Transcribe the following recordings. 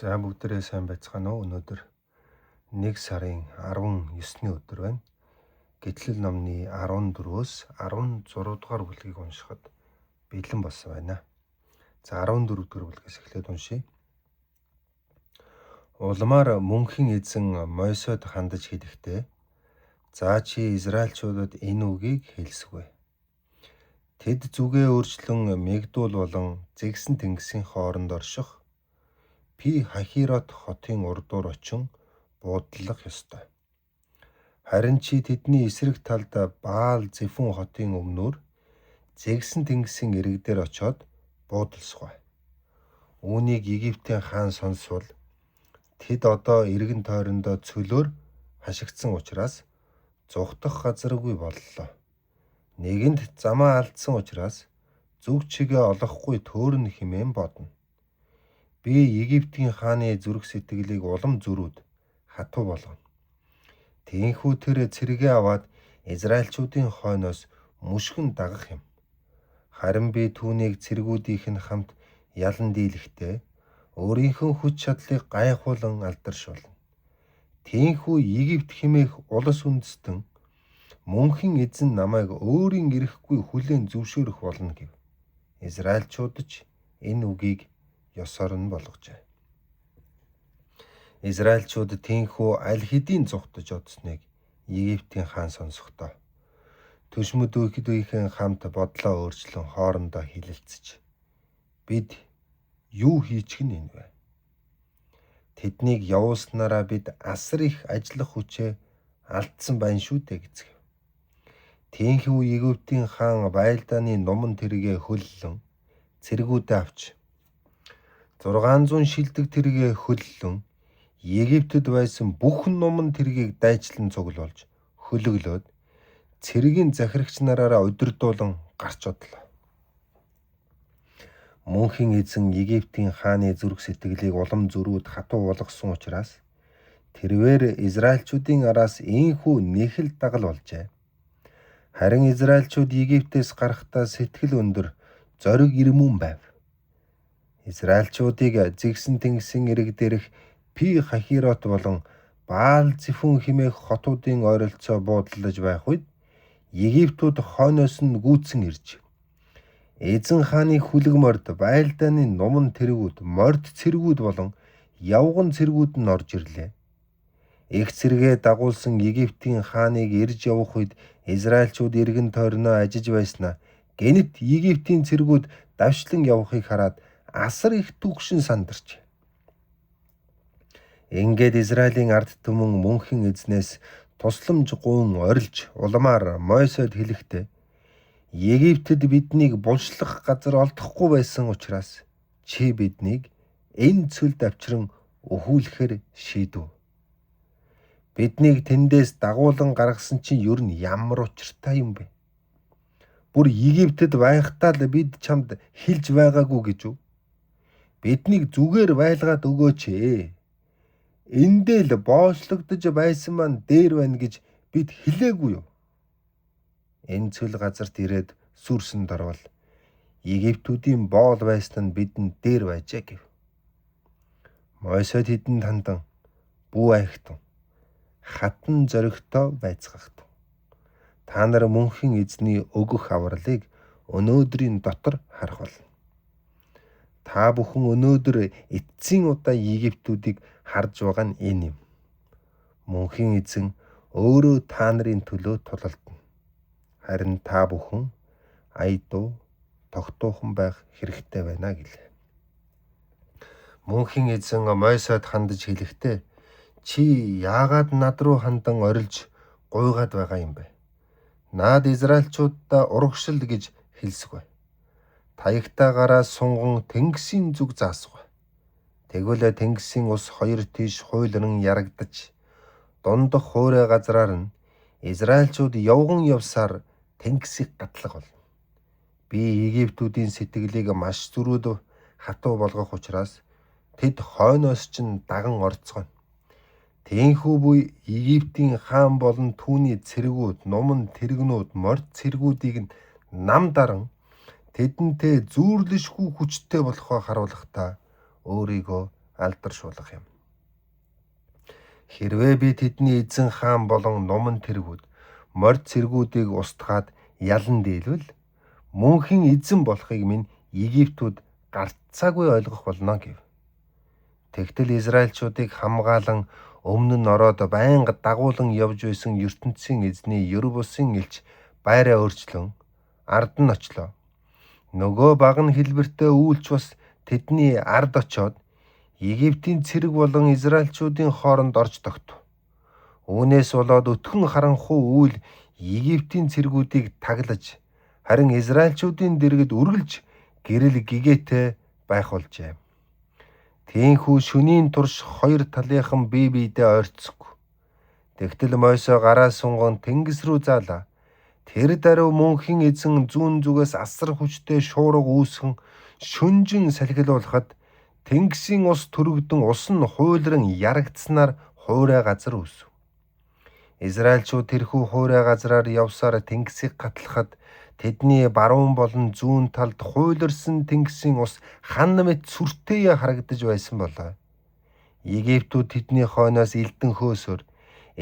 За бүгдээрээ сайн байцгаана уу? Өнөөдөр 1 сарын 19-ний өдөр байна. Гэтлэл номны 14-өөс 16 дугаар бүлгийг уншихад бэлэн болсон байна. За 14 дугаар бүлгээс эхлээд уншъя. Улмаар мөнхийн эзэн Мойсод хандаж хэлэхдээ за чи Израильчуудад энэ үгийг хэлсгүй. Тэд зүгээ өөрчлөн Мигдул болон Зэгсэн тэнгисийн хооронд орших Пи Хахирот хотын урдуур очин буудлах ёстой. Харин чи тэдний эсрэг талд Баал Зефун хотын өмнөр Зэгсэн тэнгисийн эрэг дээр очоод буудалсгой. Үүнийг Египтийн хаан сонсвол тэд одоо эргэн тойрондоо цөлөөр хашигдсан учраас зугтах газаргүй боллоо. Нэгэнт замаа алдсан учраас зүг чигээ олохгүй төөрнө хэмээн бодно. Би Египтийн хааны зүрх сэтгэлийг улам зөрүүд хатуу болгоно. Тийнхүү тэр цэргээ аваад Израильчуудын хойноос мөшгөн дагах юм. Харин би түүнийг цэргүүдийнх нь хамт ялан дийлэхдээ өөрийнхөө хүч чадлыг гайхуулан алдаршуулна. Тийнхүү Египт хэмээх улс үндэстэн мөнхийн эзэн намайг өөрийн эрэхгүй хүлээн зөвшөөрөх болно гэв. Израильчууд ч энэ үгийг ёсоор нь болгожээ. Израильчууд тийнхүү аль хэдийн зугтаж одсныг Египтийн хаан сонсохдоо төшмөдүүдийнхээ хамт бодлоо өөрчлөн хоорондоо хилэлцэж бид юу хийчих нь энэ вэ? Тэднийг явуулснараа бид асар их ажиллах хүчээ алдсан байна шүү дээ гэцгээв. Тийнхүү Египтийн хаан байлдааны нуман тэргээ хөллөн цэргүүдээ авч 600 шилдэг тэргээ хөллөн Египтэд байсан бүх нуман тэргийг дайчлан цуглуулж хөлөглөөд цэргийн захирагч нараараа удирдуулан гарч одлоо. Мөнхийн эзэн Египтийн хааны зүрх сэтгэлийг улам зөрүүд хатуу болгосон учраас тэрвэр Израильчуудын араас ийнхүү нэхэл дагал болжээ. Харин Израильчууд Египтээс гарахдаа сэтгэл өндөр зориг ирмүүн байв. Израильчуудыг зэгсэн тэнгисийн эрэг дээрх Пи Хахирот болон Баал Зефүн хэмээх хотуудын ойролцоо буудлаж байх үед Египтүүд хойноос нь гүйцэн ирж эзэн хааны хүлэг морд байлдааны нуман тэргүүд, морд цэргүүд болон явган цэргүүд нь орж ирлээ. Их цэргээ дагуулсан Египтийн хааныг ирж явах үед Израильчууд эргэн тойрноо ажиж байснаа гэнэт Египтийн цэргүүд давшлан явахыг хараад асар их түгшин сандарч. Ингээд Израилийн ард түмэн мөнхийн эзнээс тусламж гуйн орилж улмаар Мойсод хэлэхдээ Египтэд биднийг булшлах газар олдохгүй байсан учраас чи биднийг энэ цөлд авчран өхүүлэхээр шийдэв. Биднийг тэндээс дагуулan гаргасан чинь ер нь ямар учиртай юм бэ? Бүр Египтэд байхдаа л бид чамд хэлж байгаагүй гэж үү? Биднийг зүгээр байлгаад өгөөч ээ. Эндээ л боочлогдож байсан маань дээр байна гэж бид хэлээгүй юу? Энэ цөл газарт ирээд сүрсэн дорвол Египтүүдийн боол байсан нь бидэнд дээр байжээ гэв. Мойсод тэдэнд хандан бүү айхтан хатан зоригтой байцгаахтав. Та нар мөнхийн эзний өгөх авралыг өнөөдрийн дотор харах болно. Та бүхэн өнөөдөр эцсийн удаа Египтүүдийг харж байгаа нь энэ юм. Мөнхийн эзэн өөрөө та нарын төлөө тулалдана. Харин та бүхэн аядуу тогтуухан байх хэрэгтэй байна гэлээ. Мөнхийн эзэн Мойсод хандаж хэлэхдээ чи яагаад над руу хандан орилж гуйгаад байгаа юм бэ? Наад Израильчуудаа урагшил гэж хэлсгүй. Таягтаагаараа сунган тэнгисийн зүг заасгүй. Тэгвэл тэнгисийн ус хоёр тийш хуйлран ярагдаж дундах хуурай газраар нь Израильчууд явган явсаар тэнгисийг гатлах болно. Би Египтүүдийн сэтгэлийг маш зөрүүд хатуу болгох учраас тэд хойноос ч даган орцгоно. Тийнхүү буй Египтийн хаан болон түүний цэргүүд, нуман тэргнүүд, морд цэргүүдийг нь нам даран тэдэнтэй зүүрлэшгүй хүчтэй болохоо харуулахдаа өөрийгөө алдаршуулах юм. Хэрвээ би тэдний эзэн хаан болон нуман тэргүүд, морь цэргүүдийг устгаад ялан дийлвэл мөнхийн эзэн болохыг минь Египтүүд гарцаагүй ойлгох болно гэв. Тэгтэл Израильчуудыг хамгаалан өмнө нь ороод байнга дагуулан явж байсан ертөнцийн эзний ер бусын элч байраа өөрчлөн ард нь очлоо. Нөгөө багна хэлбэртэй үйлч бас тэдний ард очоод Египтийн цэрэг болон Израильчуудын хооронд орж тогтов. Үүнээс болоод өтгөн харанхуй үйл Египтийн цэргүүдийг таглаж, харин Израильчуудын дэргэд үргэлж гэрэл гэгээтэй байх болжээ. Тийхүү шөнийн турш хоёр талынхан бие биедээ ойрцсонгүй. Тэгтэл Мойсе гараа сунган тэнгис рүү заалаа. Тэр даруй мөнхийн эзэн зүүн зүгээс асар хүчтэй шуурга үүсгэн шүнжин салхилуулахад тэнгисийн ус төрөгдөн ус нь хуйлран ярагдсанаар хуурай газар үүсв. Израильчууд тэрхүү хуурай газраар явсаар тэнгисийг гатлахад тэдний баруун болон зүүн талд хуйларсан тэнгисийн ус хан мэт сүртэй харагдаж байсан болоо. Египтүүд тэдний хойноос элдэн хөөсөөр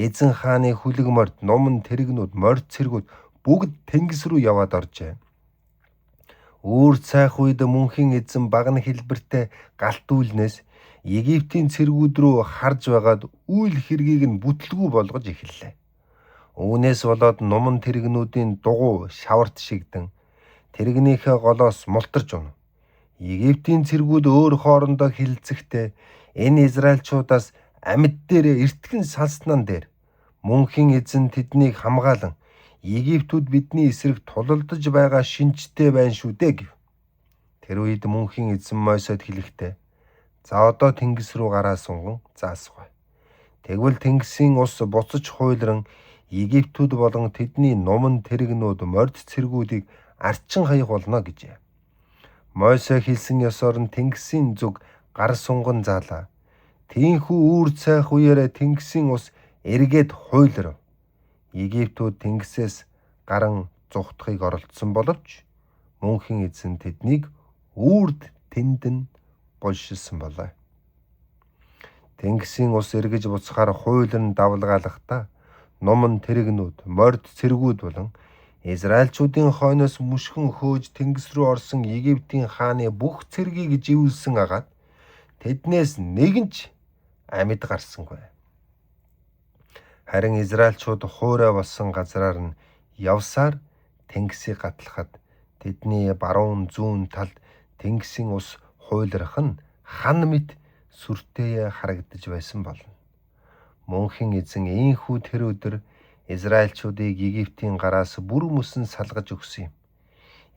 эзэн хааны хүлэг морд, нуман тэрэгнүүд, морь цэргүүд бүгд тэнгис рүү яваад оржээ. Үүр цайх үед мөнхийн эзэн багна хэлбэртэй галт үйлнээс Египтийн цэргүүд рүү харж байгаад үйл хэргийг нь бүтлгүй болгож эхэллээ. Үүнээс болоод нуман тэрэгнүүдийн дугуй шаварт шигдэн тэрэгнийхээ голоос мултарч унав. Египтийн цэргүүд өөр хоорондоо хилэлцэхдээ энэ Израильчуудаас амьд дээрээ эртгэн салснан дээр мөнхийн эзэн тэднийг хамгаалан Египтүүд бидний эсрэг тулалдаж байгаа шинжтэй байна шүү дээ гэв. Тэр үед мөнхийн эзэн Мойсед хэлэхдээ: "За одоо тэнгис рүү гараа сунган заасгай. Тэгвэл тэнгисийн ус буцаж хуйлран Египтүүд болон тэдний нуман тэрэгнүүд, морд цэргүүдийг арчин хаях болно" гэжээ. Мойсе хэлсэн ёсоор нь тэнгисийн зүг гар сунган заалаа. Тийхүү үүр цайх үеэрээ тэнгисийн ус эргээд хуйлрав. Египтүүд тэнгисээс гаран зугтахыг оролдсон боловч мөнхийн эзэн тэднийг үүрд тэндэн булшилсан болоо. Тэнгисийн ус эргэж буцахаар хуйлран давлгаалахдаа нуман тэрэгнүүд, морд цэргүүд болон Израильчуудын хойноос мөшгөн хөөж тэнгис рүү орсон Египтийн хааны бүх цэргийг живүүлсэн агаад тэднээс нэг нь ч амьд гарсангүй. Харин Израильчууд хуурай болсон газраар нь явсаар тэнгисийг гатлахад тэдний баруун зүүн талд тэнгисийн ус хуйлрах нь хан мэт сүртэй харагдаж байсан болно. Мөнхийн эзэн ийнхүү тэр өдөр Израильчуудыг Египтийн гараас бүр мөсөн салгаж өгсөн юм.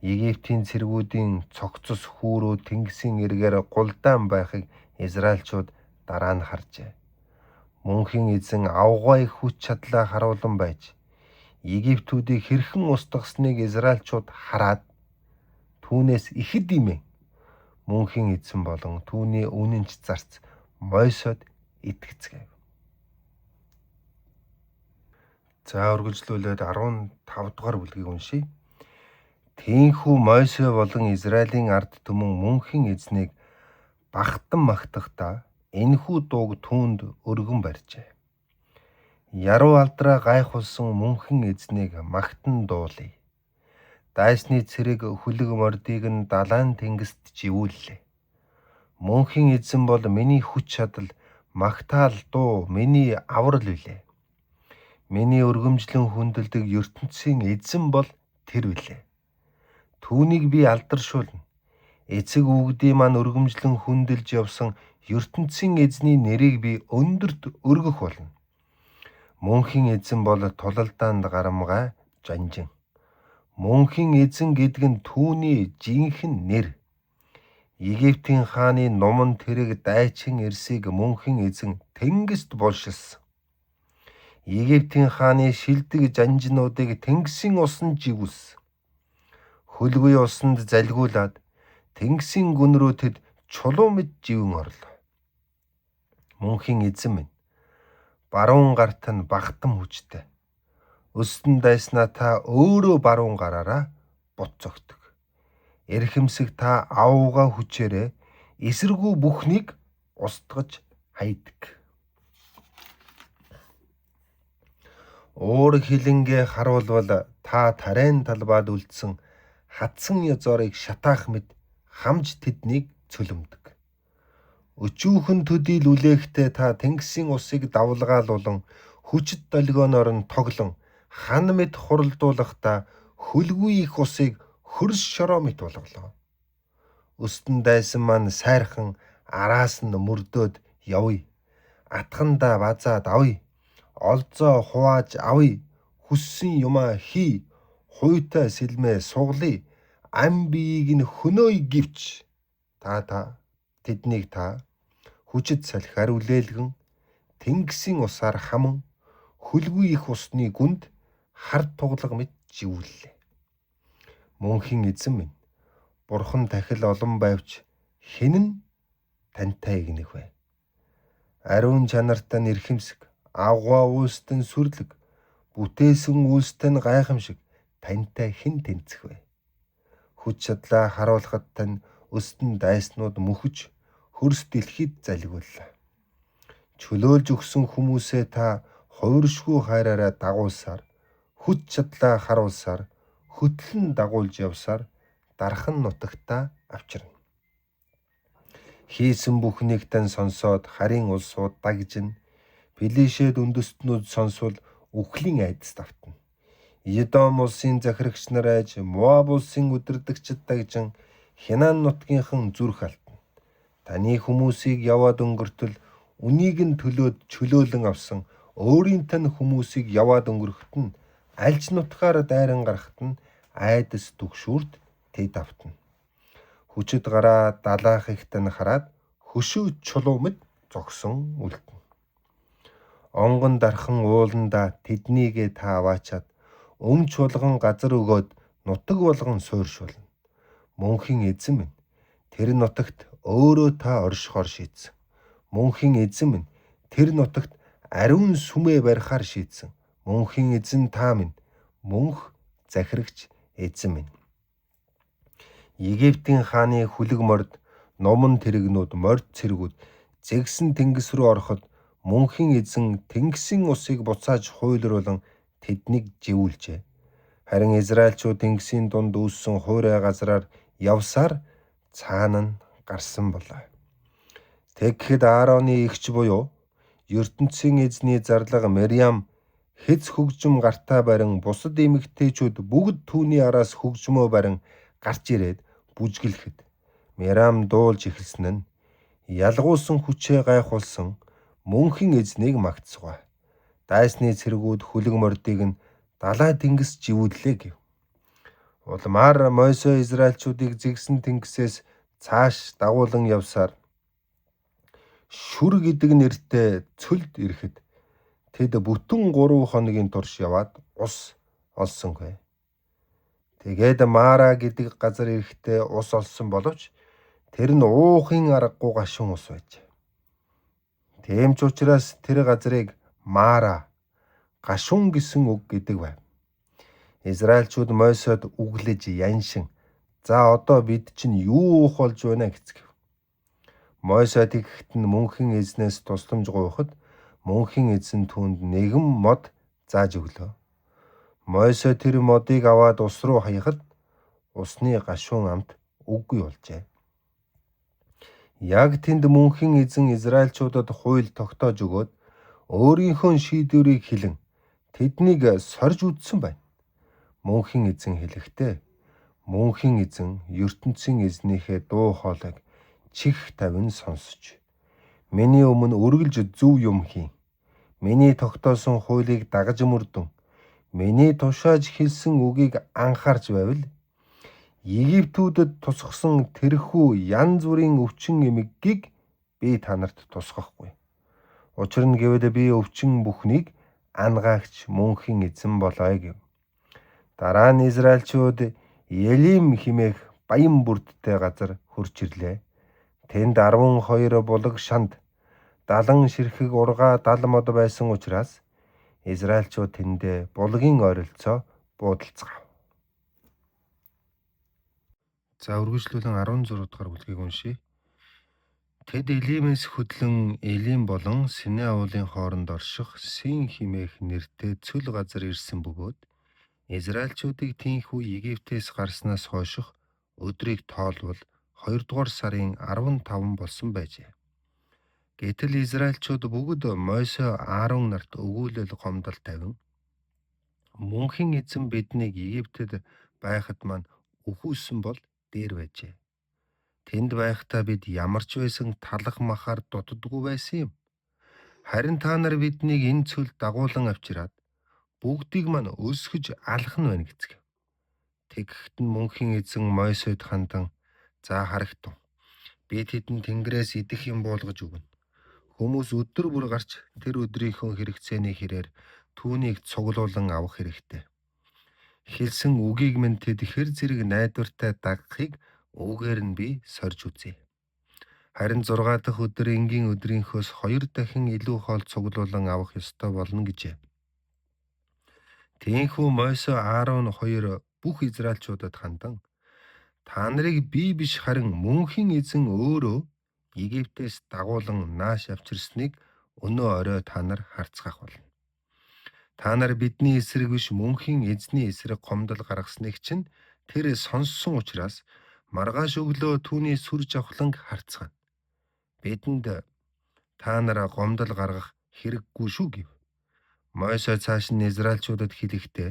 Египтийн цэргүүдийн цогцос хүүрүү тэнгисийн эргээр гулдаан байхыг Израильчууд дараа нь харжээ. Мөнхийн эзэн авгай хүч чадлаа харуулан байж Египтүүдийг хэрхэн устгасныг Израильчууд хараад түүнээс ихэд имэн мөнхийн эзэн болон түүний үнэнч зарц Мойсод итгэцгээв. За үргэлжлүүлээд 15 дугаар бүлгийг уншийе. Тийхүү Мойсе болон Израилийн ард түмэн мөнхийн эзнийг багтан магтахдаа энэхүү дууг түүнд өргөн барьжээ. Яруу алдраа гайхуулсан мөнхийн эзнийг магтан дуулъя. Дайсны цэрэг хүлэг мордыг нь далайн тэнгист живүүллээ. Мөнхийн эзэн бол миний хүч чадал, магтаал дуу, миний аврал билээ. Миний өргөмжлөн хүндэлдэг ертөнцийн эзэн бол тэр билээ. Түүнийг би алдаршуулна. Эцэг өвгдийн маань өргөмжлөн хүндэлж явсан ертөнцийн эзний нэрийг би өндөрт өргөх болно. Мөнхийн эзэн бол тулалдаанд гарамгай жанжин. Мөнхийн эзэн гэдэг нь түүний жинхэнэ нэр. Египтийн хааны нуман тэрэг дайчин эрсийг мөнхийн эзэн тэнгист булшилсан. Египтийн хааны шилдэг жанжнуудыг тэнгисийн усанд живүүлсэн. Хөлгүй усанд залгиулаад тэнгисийн гүн рүү тэд чулуу мэт живэн орлоо. Мөнхийн эзэн минь, баруун гарт нь багтам хүчтэй. Өстөн дайснаа та өөрөө баруун гараараа бут цогтөг. Эрхэмсэг та авууга хүчээрээ эсэргүү бүхнийг устгаж хайдаг. Уур хилэнгээ харуулвал та тариан талбайд үлдсэн хатсан язорыг шатаах мэт хамж тэднийг цөлөмдөг. Өчүүхэн төдийл үлээхдээ та тэнгисийн усыг давлгаалуулан хүчит долгионоор нь тоглон хан мэт хуралдуулахдаа хөлгүй их усыг хөрс шороо мэт болголоо. Өстөн дайсан маань сайрхан араас нь мөрдөөд явъя. Атхандаа базаад авъя. Олзоо хувааж авъя. Хүссэн юмаа хий. Хуйтай сэлмээ сугалъя. Ам биеийг нь хөнөөе гэвч та тэднийг та хүчит салхиар үлээлгэн тэнгисийн усаар хаман хөлгүй их усны гүнд хар тугалга мэт живүүллээ. Мөнхийн эзэн минь, бурхан тахил олон байвч хэн нь тантай эгнэх вэ? Ариун чанартай нь эрхэмсэг, авгай үйлстэй нь сүрлэг, бүтээсэн үйлстэй нь гайхамшиг тантай хэн тэнцэх вэ? Хүч чадлаа харуулахад тань өстөн дайснууд мөхөж хөрс дэлхийд залгиуллаа. Чөлөөлж өгсөн хүмүүсээ та хувиршгүй хайраараа дагуулсаар, хүч чадлаа харуулсаар, хөтлөн дагуулж явсаар дархан нутагтаа авчирна. Хийсэн бүхнийг тань сонсоод харийн улсууд дагжина. Пелешет үндэстнүүд сонсвол үхлийн айдаст автна. Едом улсын захирагч нар айж, Моаб улсын удирдагчид дагжин Хянан нутгийнхан зүрх алтна. Таны хүмүүсийг яваад өнгөртөл үнийг нь төлөөд чөлөөлөн авсан өөрийн тань хүмүүсийг яваад өнгөрөхөд нь альж нутгаар дайран гарахад нь айдас түгшүүрт тэд автна. Хүчит гараа далайх ихт нь хараад хөшөө чулуу мэт зогсон үлдэнэ. Онгон дархан ууландаа тэднийгээ та аваачаад өмч болгон газар өгөөд нутаг болгон суурьшуулна. Мөнхийн эзэн минь, тэр нутагт өөрөө та оршихоор шийдсэн. Мөнхийн эзэн минь, тэр нутагт ариун сүмээ барихаар шийдсэн. Мөнхийн эзэн та минь, мөнх захирагч эзэн минь. Египтийн хааны хүлэг морд, нуман тэрэгнүүд, морд цэргүүд зэгсэн тэнгис рүү ороход мөнхийн эзэн тэнгисийн усыг буцааж хуйлруулан тэднийг живүүлжээ. Харин Израильчууд тэнгисийн дунд үүссэн хуурай газраар явсаар цаана нь гарсан болоо. Тэгэхэд Аароны эгч буюу ертөнцийн эзний зарлага Мириам хэц хөгжим гартаа барин бусад эмэгтэйчүүд бүгд түүний араас хөгжмөө барин гарч ирээд бүжиглэхэд Мирам дуулж эхэлсэн нь ялгуусан хүчээ гайхуулсан мөнхийн эзнийг магтсугай. Дайсны цэргүүд хүлэг мордыг нь далай тэнгис живүүллээ гэв. Улмаар Мойсе Израильчуудыг зэгсэн тэнгисээс цааш дагуулан явсаар Шүр гэдэг нэртэй цөлд ирэхэд тэд бүтэн 3 хоногийн турш яваад ус олсонгүй. Тэгээд Мара гэдэг газар ирэхдээ ус олсон боловч тэр нь уухын аргагүй гашуун ус байжээ. Тийм ч учраас тэр газрыг Мара гашуун гэсэн үг гэдэг байв. Израильчууд Мойсод үглэж яншин за одоо бид чинь юу уух болж байна гэцгэв. Мойсе тэгэхэд нь мөнхийн эзнээс тусламж гуйхад мөнхийн эзэн түүнд нэгэн мод зааж өглөө. Мойсе тэр модыг аваад ус руу хаяхад усны гашуун амт үгүй болжээ. Яг тэнд мөнхийн эзэн Израильчуудад хууль тогтоож өгөөд өөрийнхөө шийдвэрийг хэлэн тэднийг сорж үзсэн байна. Мөнхийн эзэн хэлэхдээ мөнхийн эзэн ертөнцийн эзнийхээ дуу хоолойг чих тавин сонсож миний өмнө үргэлж зөв юм хийн. Миний тогтоосон хуулийг дагаж мөрдөн миний тушааж хэлсэн үгийг анхаарч байвал Египтүүдэд тусгасан тэрхүү янз бүрийн өвчин эмгэгийг би та нарт тусгахгүй. Учир нь гэвэл би өвчин бүхнийг ангаагч мөнхийн эзэн болоё гэв. Дараа нь Израильчууд Елим хэмээх баян бүрдтэй газар хурж ирлээ. Тэнд 12 булаг шанд 70 ширхэг ургаа 70 мод байсан учраас Израильчууд тэндээ булгийн ойролцоо буудалцгаав. За үргэлжлүүлэн 16 дугаар бүлгийг уншъя. Тэд Элимээс хөдлөн Элим болон Синэ уулын хооронд орших Син хэмээх нэртэй цөл газар ирсэн бөгөөд Израильчуудыг тийнхүү Египтээс гарснаас хойших өдрийг тоолвол 2-р сарын 15 болсон байжээ. Гэтэл Израильчууд бүгд Мойсе, Аарон нарт өгүүлэл гомдол тавин мөнхийн эзэн биднийг Египтэд байхад маань үхүүлсэн бол дээр байжээ. Тэнд байхдаа бид ямар ч байсан талах махаар дутдаггүй байсан юм. Харин та нар биднийг энэ цөл дагуулан авчираад бүгдийг маань өсгөж алах нь байна гэцгээв. Тэгэхэд нь мөнхийн эзэн Мойсед хандан за харагтун. Би тэдэнд тэнгэрээс идэх юм буулгаж өгнө. Хүмүүс өдөр бүр гарч тэр өдрийнхөө хэрэгцээний хэрээр түүнийг цуглуулан авах хэрэгтэй. Хэлсэн үгийг минь тэд хэр зэрэг найдвартай дагахыг үүгээр нь би сорж үзье. Харин 6 дахь өдөр энгийн өдрийнхөөс 2 дахин илүү хоол цуглуулан авах ёстой болно гэжээ. Тийхүү Мойсе, Аарон хоёр бүх израильчуудад хандан та нарыг би биш харин мөнхийн эзэн өөрөө Египтээс дагуулан нааш авчирсныг өнөө орой та нар харцгаах болно. Та нар бидний эсрэг биш мөнхийн эзний эсрэг гомдол гаргасныг чинь тэр сонссон учраас маргааш өглөө түүний сүр жавхланг харцгаана. Бидэнд та нараа гомдол гаргах хэрэггүй шүү гэв. Мойсе цааш нь израильчуудад хэлэхдээ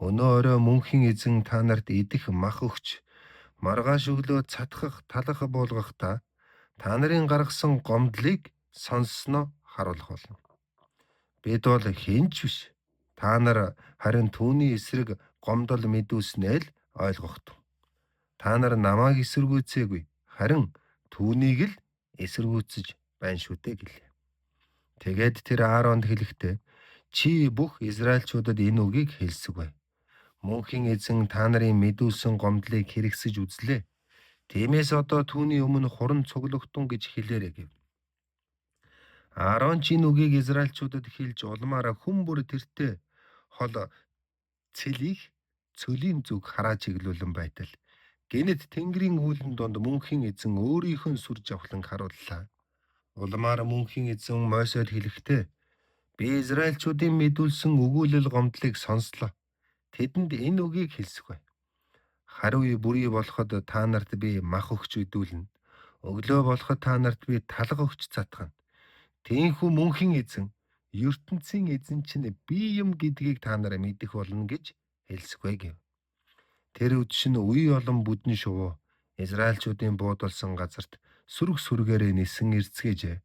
өнөө орой мөнхийн эзэн та нарт идэх мах өгч маргааш өглөө цатгах талах буулгахдаа та нарын гаргасан гомдлыг сонссноо харуулах болно. Бид бол хэн ч биш. Та нар харин түүний эсрэг гомдол мэдүүлснээ л ойлгох тун. Та нар намайг эсэргүүцээгүй, харин түүнийг л эсэргүүцэж байна шүү дээ гэлээ. Тэгээд тэр Ааронд хэлэхдээ чи бүх израильчуудад энэ үгийг хэлсэг бай. Мөнхийн эзэн та нарын мэдүүлсэн гомдлыг хэрэгсэж үзлээ. Тиймээс одоо түүний өмнө хуран цуглагтун гэж хэлээрэй гэв. Аарон ч энэ үгийг израильчуудад хэлж улмаараа хүн бүр тэртээ хол цэлийг цөлийн зүг хараа чиглүүлэн байтал гэнэт тэнгэрийн үүлэн дунд мөнхийн эзэн өөрийнхөө сүр жавхланг харууллаа. Улмаар мөнхийн эзэн Мойсед хэлэхдээ би израильчуудын мэдүүлсэн өгүүлэл гомдлыг сонслоо. Тэдэнд энэ үгийг хэлсэх бай. Хариу бүрий болоход та нарт би мах өгч өдүүлнэ. Өглөө болоход та нарт би талга өгч цатгана. Тийхүү мөнхийн эзэн ертөнцийн эзэн чинь би юм гэдгийг та нар мэдэх болно гэж хэлсэх вэ гэв. Тэр үдшин үе олон бүдэн шувуу израильчуудын буудалсан газарт сүрэг сүргээрээ нисэн ирцгээжээ.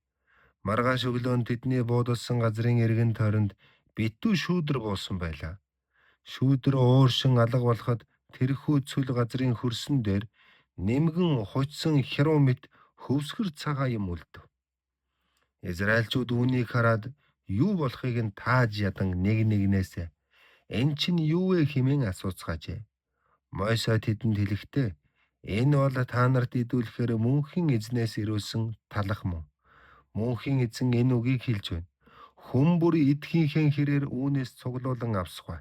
Маргааш өглөө нь тэдний буудалсан газрын эргэн тойронд битүү шүүдэр буусан байлаа. Шүүдэр ууршин алга болоход тэрхүү цөл газрын хөрсөн дээр нэмгэн хучсан хяруу мэт хөвсгөр цагаан юм үлдэв. Израильчууд үүнийг хараад юу болохыг нь тааж ядан нэг нэгнээсээ энэ чинь юу вэ хэмээн асууцгаажээ. Мойсе тэдэнд хэлэхдээ энэ бол та нарт идүүлэхээр мөнхийн эзнээс ирүүлсэн талах мөн. Мөнхийн эзэн энэ үгийг хэлж байна. Хүн бүр идэхийнхээ хэрээр үүнээс цуглуулан авсгай.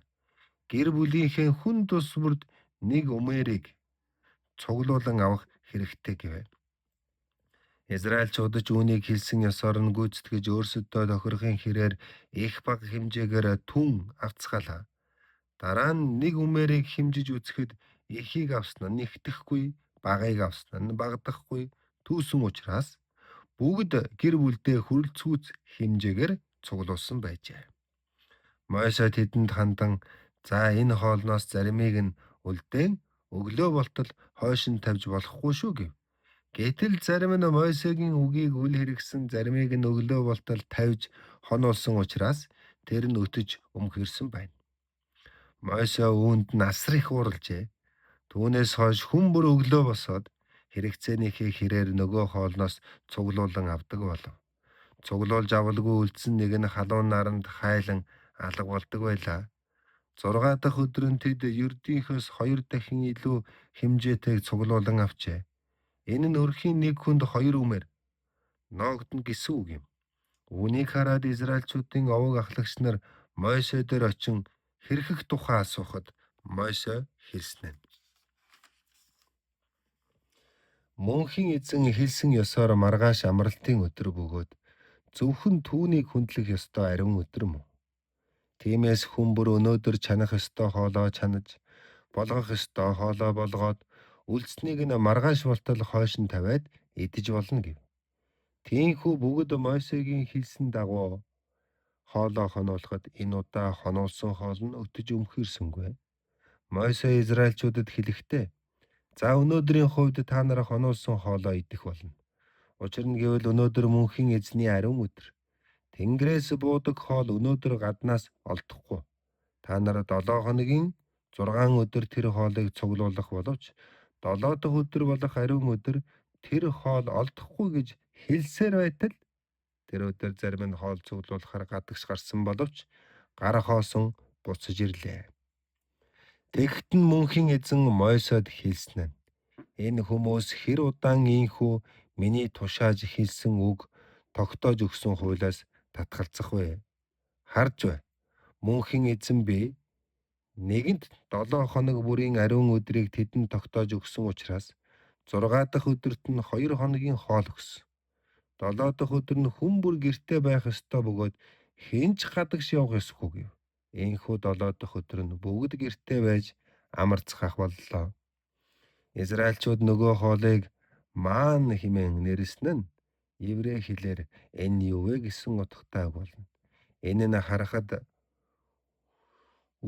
Гэр бүлийнхээ хүн тус бүрд нэг умерийг цуглуулан авах хэрэгтэй гэв. Израильчууд ч үүнийг хэлсэн ёсоор нь гүйцэтгэж өөрсөддөө тохирохын хэрээр их бага хэмжээгээр түн авцгаалаа. Дараа нь нэг умерийг хэмжиж үзэхэд ихийг авсан нь нэгтгэхгүй, багыг авсан нь багадахгүй түүсэн учраас бүгд гэр бүлдээ хүрэлцүүц хэмжээгээр цуглуулсан байжээ. Мойсе тэдэнд хандан за энэ хоолноос заримыг нь үлдээн өглөө болтол хойш нь тавьж болохгүй шүү гэв. Гэтэл зарим нь Мойсегийн үгийг үл хэрэгсэн, заримыг нь өглөө болтол тавьж хонуулсан учраас тэр нь өтөж өмхөрсөн байна. Мойсе үүнд нь асар их уурлажээ. Түүнээс хойш хүн бүр өглөө босоод хэрэгцээнийхээ хэрээр нөгөө хоолноос цуглуулан авдаг болов. Цуглуулж авалгүй үлдсэн нэг нь халуун наранд хайлан алга болдог байлаа. 6 дахь өдөр нь тэд ердийнхөөс 2 дахин илүү хэмжээтэйг цуглуулан авчээ. Энэ нь өрхийн нэг хүнд 2 үмэр ноогдоно гэсэн үг юм. Үүнийг хараад израильчуудын овог ахлагч нар Мойсе дээр очин хэрхэх тухай асуухад Мойсе хэлсэн нь. Мөнхийн эзэн хэлсэн ёсоор маргааш амралтын өдөр бөгөөд зөвхөн түүнийг хүндлэх ёстой ариун өдөр мөн. Тиймээс хүн бүр өнөөдөр чанах ёстой хоолоо чанаж, болгох ёстой хоолоо болгоод үлдсэнийг нь маргааш болтол хойш нь тавиад идэж болно гэв. Тийхүү бүгд Мойсегийн хэлсэн дагуу хоолоо хонуулахад энэ удаа хонуулсан хоол нь өтөж өмхийрсэнгүй. Мойсе Израильчуудад хэлэхдээ: "За, өнөөдрийн хувьд та нар хонуулсан хоолоо идэх болно. Учир нь гэвэл өнөөдөр мөнхийн эзний ариун өдөр. Тэнгэрээс буудаг хоол өнөөдөр гаднаас олдохгүй. Та нар 7 хоногийн 6 өдөр тэр хоолыг цуглуулах боловч 7 дахь өдөр болох ариун өдөр тэр хоол олдохгүй гэж хэлсээр байтал тэр өдөр зарим нь хоол цуглуулахаар гадагш гарсан боловч гар хоосон буцаж ирлээ." Тэгэхэд нь мөнхийн эзэн Мойсод хэлсэн нь: "Энэ хүмүүс хэр удаан ийнхүү миний тушааж хэлсэн үг, тогтоож өгсөн хуулиас татгалзах вэ? Харж бай. Мөнхийн эзэн би нэгэнт 7 хоног бүрийн ариун өдрийг тэдэнд тогтоож өгсөн учраас 6 дахь өдөрт нь 2 хоногийн хоол өгсөн. 7 дахь өдөр нь хүн бүр гэртээ байх ёстой бөгөөд хэн ч гадагш явах ёсгүй" гэв. Ийнхүү 7 дахь өдөр нь бүгд гэртээ байж амарцгаах боллоо. Израильчууд нөгөө хоолыг маан хэмээн нэрлэсэн нь еврей хэлээр энэ юу вэ гэсэн утгатай болно. Энэ нь харахад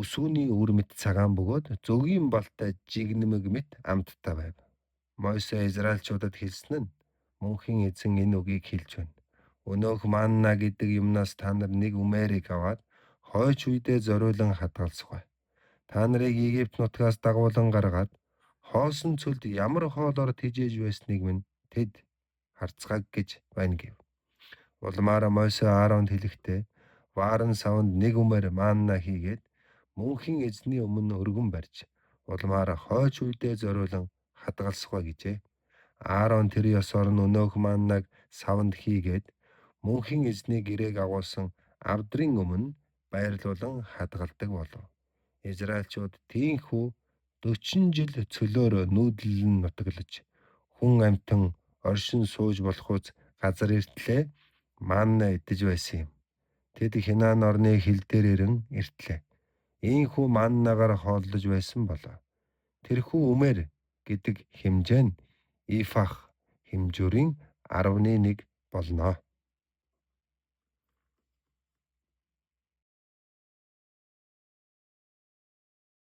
өсүүний үр мэт цагаан бөгөөд зөгийн балтай жигнэмэг мэт амттай байв. Мойсе Израильчуудад хэлсэн нь: "Мөнхийн эзэн энэ үгийг хэлж байна. Өнөөх манна гэдэг юмнаас та нар нэг үмээрийг аваад хойч үедээ зориулан хадгалсугай. Та нарыг Египт нутгаас дагуулан гаргаад хоосон цөлд ямар хоолоор тэжээж байсныг минь тэд харцгааг гэж байна" гэв. Улмаар Мойсе Ааронд хэлэхдээ: "Вааран саванд нэг үмээр манна хийгээд мөнхийн эзний өмнө өргөн барьж, улмаар хойч үедээ зориулан хадгалсугай" гэжээ. Аарон тэр ёсоор нь өнөөх маннаг саванд хийгээд мөнхийн эзний гэрээг агуулсан авдрын өмнө байрлуулан хадгалдаг болов. Израильчууд тийхүү 40 жил цөлөөр нүүдлэн нутаглаж, хүн амьтан оршин сууж болохуйц газар эртлээ манна идэж байсан юм. Тэд Ханаан орны хил дээр ирэн эртлээ. Ийхүү маннагаар хооллож байсан болоо. Тэрхүү үмээр гэдэг хэмжээ нь Ифах хэмжүүрийн 10-ны 1 болно.